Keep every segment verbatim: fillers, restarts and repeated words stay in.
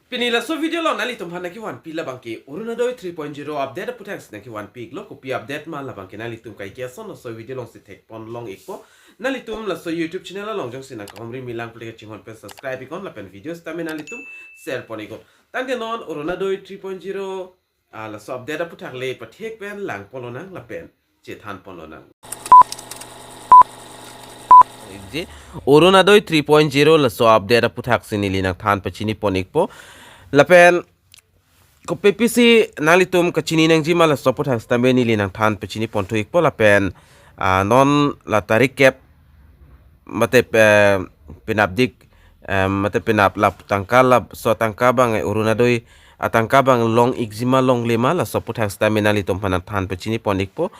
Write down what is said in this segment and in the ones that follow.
Pini laso video along nanglitum aphan nangkevanpi labangke Orunodoi three point zero update aphuthak si nangkevanpi iklo. Kopi update ma labangke nanglitum kaike ason laso video along si thekpon long ikpo. Nanglitum laso YouTube channel along jongsi nangkahumri milang pule kachinghon pen subscribe iknon lapen video sitame nanglitum share pon iknon. Tangte non Orunodoi three point zero, ah, laso update aphuthak le pathek pen langpon lonang lapen chethan pon lonang. Ji, Orunodoi three point zero laso update aphuthak si neli nangthan pachini pon ikpo. Lapen kopi pisi nanglitum kachini nangji ma laso aphuthak sitame neli nangthan pachini pon thu ikpo lapen, ah, non la tarik kep mate, eh, penapdik, eh, mate penap la tangka laso atangka abang, eh, Orunodoi atangka abang long ikji ma longle ma laso aphuthak sitame nanglitum aphan nangthan pachini pon ikpo.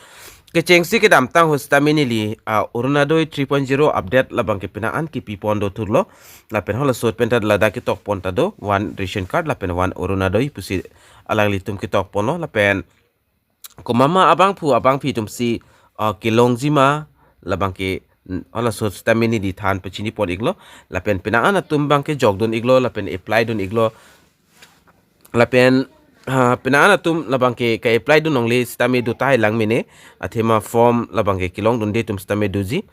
Kechengsi kedamtang ahut sitame neli, ah, Orunodoi three point zero update labangke penang an kipi pon do thulo. Lapen hala sot pen ta ladak ketok pon ta do, one ration card lapen one Orunodoi pusi alanglitum ketok ponlo lapen komat ma abangphu abangphi atumsi, ah, kelongji ma labangke, mm, hala sot sitame neli than pachini pon iklo. Lapen penang an atum abangke jokdun iklo lapen apply dun iklo. Lapen, ah, penang an atum labangke ka-apply dun longle sitame do tahai lang mene. Athema form labangke kelongdunde atum sitame doji.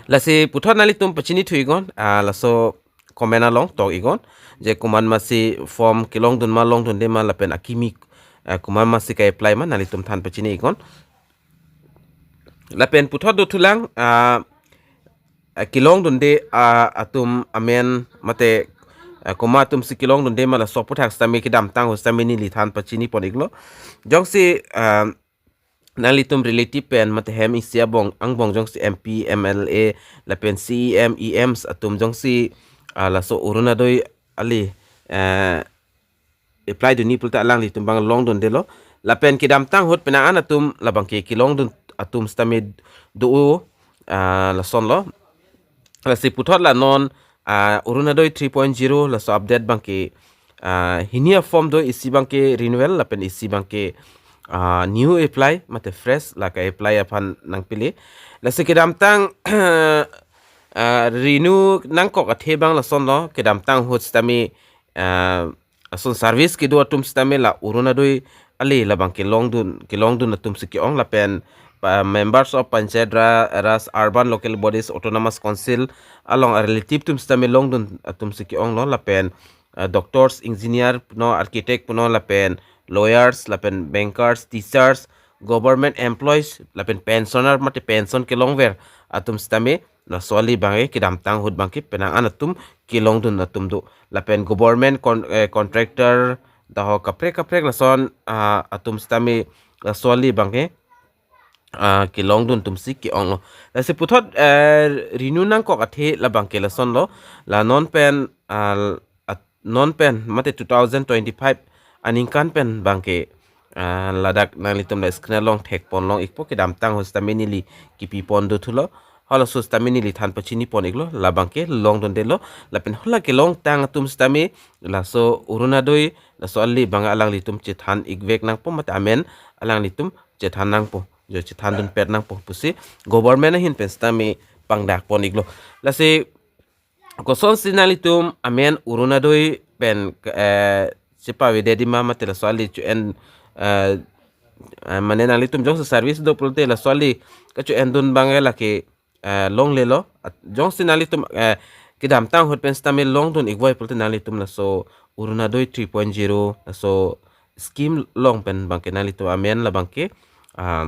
Lasi puthot nanglitum pachini thu iknon, ah, laso comment along tok iknon. Je komat masi form kelongdun ma longdunde ma lapen akimi, ah, komat masi ka-apply ma nanglitum than pachini iknon. Lapen puthot do thulang, ah, ah, kelongdunde, ah, atum amen mate, ah, komat atumsi kelongdunde ma laso aphuthak sitame kedamtang ahut sitame neli than pachini pon iklo. Jongsi, ah, nanglitum relative pen mate hem isi abong angbong jongsi M P, M L A, lapen C E M, E Ms atum jongsi, ah, laso Orunodoi ale, eh, apply dunji pulote alanglitum abang longdundelo. Lapen kedamtang ahut penang an atum labangke kelongdun atum sitame do, ah, lasonlo. Lasi puthot la non, ah, Orunodoi three point zero laso update abangke, ah, hini a-form do, isi abangke renewal lapen isi abangke, ah, new apply mate fresh la ka-apply aphan nangpile. Lasi kedamtang, ah, renew nangkok athe abang lasonlo, kedamtang ahut sitame, ah, ason service kedo atum sitame la Orunodoi ale labang kelongdun, kelongdun atumsi ke-ong lapen pa-, members of Panchayat Ra-, Raj, urban local bodies, autonomous council along a-relative atum sitame longdun atumsi ke-onglo lapen, ah, doctors, engineer punon, architect punon lapen lawyers lapen bankers, teachers, government employees lapen pensioner mate pension kelongver atum sitame laso ale abangke kedamtang ahut abangke penang an atum kelongdun atum do. Lapen government con-, eh, contractor daho kaprek kaprek lason, ah, atum sitame laso ale abangke, ah, kelongdun atumsi ke-onglo. Lasi puthot, eh, renew nangkok athe labangke lasonlo. La non pen, ah, at-, non pen mate two thousand twenty-five aningkan pen abangke, ah, ladak nanglitum la screen along thekpon long ikpo, kedamtang ahut sitame neli kipi pon do thulo. Hala sot sitame neli than pachini pon iklo, labangke longdundelo. Lapen hala kelongtang atum sitame laso Orunodoi laso ale abang alanglitum chethan ikvek nangpo mate amen alanglitum chethan nangpo, jo chethan dunpet nangpo pusi government ahin pen sitame pangdak pon iklo. Lasi kosonsi nanglitum amen Orunodoi pen, eh, chepavedetji ma mate laso ale cho-en, eh, eh, mane nanglitum jongsi service do pulote laso ale kacho-endun abangke lake, eh, longlelo. At-, jongsi nanglitum, eh, kedamtang ahut pen sitame longdun ikvoi pulote nanglitum laso Orunodoi three point zero laso scheme along pen abangke nanglitum amen labangke, ah,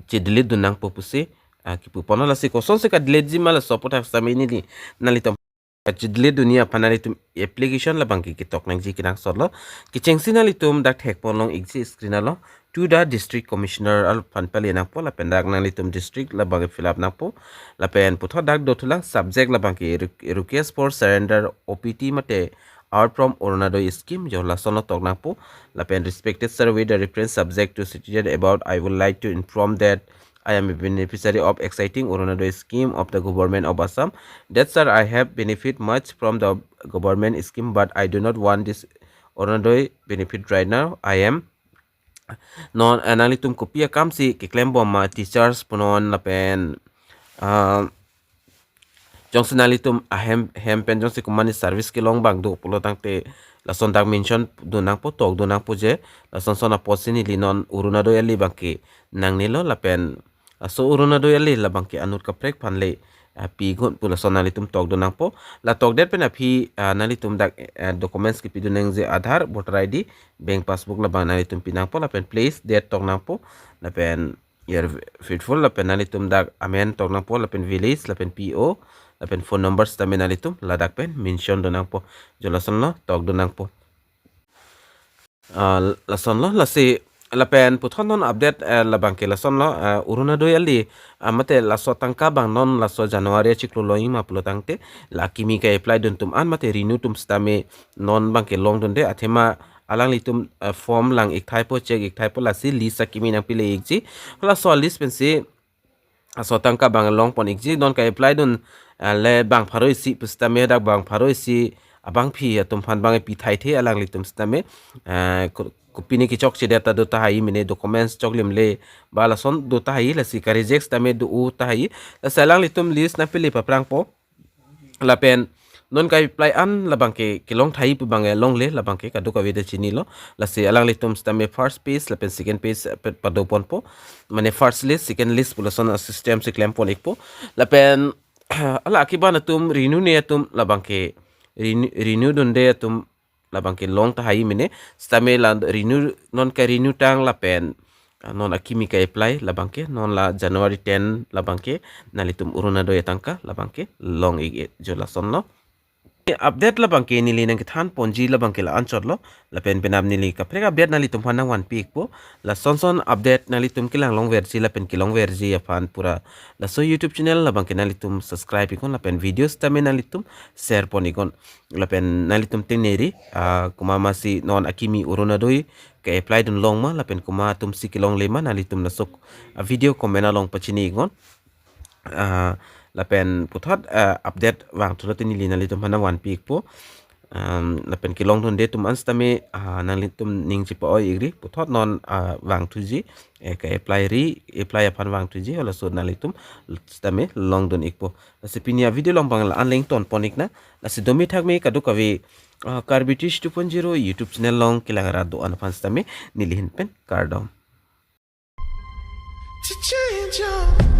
che-delete dun nangpo pusi, ah, kipu ponlo. Lasi kosonsi ka-deletiji ma laso aphuthak sitame neli nanglitum che-delete dunji aphan nanglitum application labangke ketok nangji kenangsotlo. Kechengsi nanglitum dak thekpon long ikji screen along, to the district commissioner aphan pale nangpo lapen dak nanglitum district labangke fill up nangpo. Lapen puthot dak do thulang subject labangke re-, request for surrender O P T mate out from Orunodoi scheme, jo lasonlo tok nangpo. Lapen respected sir, with the reference subject to citizen about, I would like to inform that I am a beneficiary of exciting Orunodoi scheme of the government of Assam. That sir, I have benefit much from the government scheme, but I do not want this Orunodoi benefit right now. I am non, eh, nanglitum kopi akamsi keklembom ma, teachers punon lapen, ah, Jongsi nanglitum ahem hem pen jongsi komatne service kelong abang do pulo tangte lason dak mention dun nangpo, tok dun nangpo je lason son apotsi neli non Orunodoi ali abangke nangnelo lapen laso Orunodoi ali labangke anut kaprek aphan le, ah, pi iknon pu lason nanglitum tok dun nangpo. La tokdet pen aphi, ah, nanglitum dak, eh, documents kepi dun nangji Aadhaar, voter I D, bank passbook labang nanglitum pi nangpo lapen place, date tok nangpo lapen year faithful lapen nanglitum dak amen tok nangpo lapen village lapen P O lapen phone number sitame nanglitum ladak pen mention dun nangpo. Jo lasonlo, tok dun nangpo. Ah, lasonlo, lasi lapen puthot non update, eh, labangke lasonlo, eh, Orunodoi ali, ah, mate laso atangka abang non laso January achiklo longji ma pulo tangte la akimi ke-apply dun atum an mate renew atum sitame non abangke long dunde, athema alanglitum, eh, form lang ik thaipo, check ik thaipo, lasi list akimi nangpile ikji. Laso list pensi laso atangka abang long pon ikji, non ke-apply dun, ah, le bang pharo isi pu sitame dak bang pharo isi abangpi atum aphan abang pi thaithe alanglitum sitame, ah, ko-, kopine kechokche data do tahai mene, documents choklimle ba lason do tahai, lasi ka-reject sitame do-o tahai, lasi alanglitum list nangpile paprangpo. Lapen non ke-apply an labangke kelong thai pu abang longle, labangke kadokave ta chinilo. Lasi alanglitum sitame first phase lapen second phase, eh, pet pado ponpo. Mane first list, second list pu lason a-system si klem pon ikpo. Lapen ala akiban atum renew-ne atum labangke renew, renew dunde atum labangke long tahai mene, sitame la renew, non ke-renew tang lapen, ah, non akimi ke-apply labangke non la January ten labangke nanglitum Orunodoi atangka labangke long ik, jo lasonlo. Update labangke neli nangkethan ponji labangke la-anchotlo, lapen penap neli kaprek update nanglitum aphan nangvanpi ikpo. Lason son update nanglitum kelang longverji lapen kelongverji aphan pura laso YouTube channel labangke nanglitum subscribe iknon lapen video sitame nanglitum share pon iknon. Lapen nanglitum tengneri, ah, komat masi non akimi Orunodoi ke-apply dun long ma lapen komat atumsi kelongle ma, nanglitum laso, ah, video comment along pachini iknon. Ah, lapen puthot, ah, update vangthulo te neli nanglitum aphan nangvanpi ikpo. Um, lapen kelong dunde atum an sitame, ah, nanglitum ning chipa-oi ikri, puthot non, ah, vangthuji, eh, ke-apply ri, apply aphan vangthuji, halaso nanglitum sitame long dun ikpo. Lasi pini a-video along abang la-an le ington pon iknang. Lasi dome thakme kadokave, ah, Karbi Tish two point zero YouTube channel along kelang rat do-an aphan sitame neli ahin pen kardom. To change your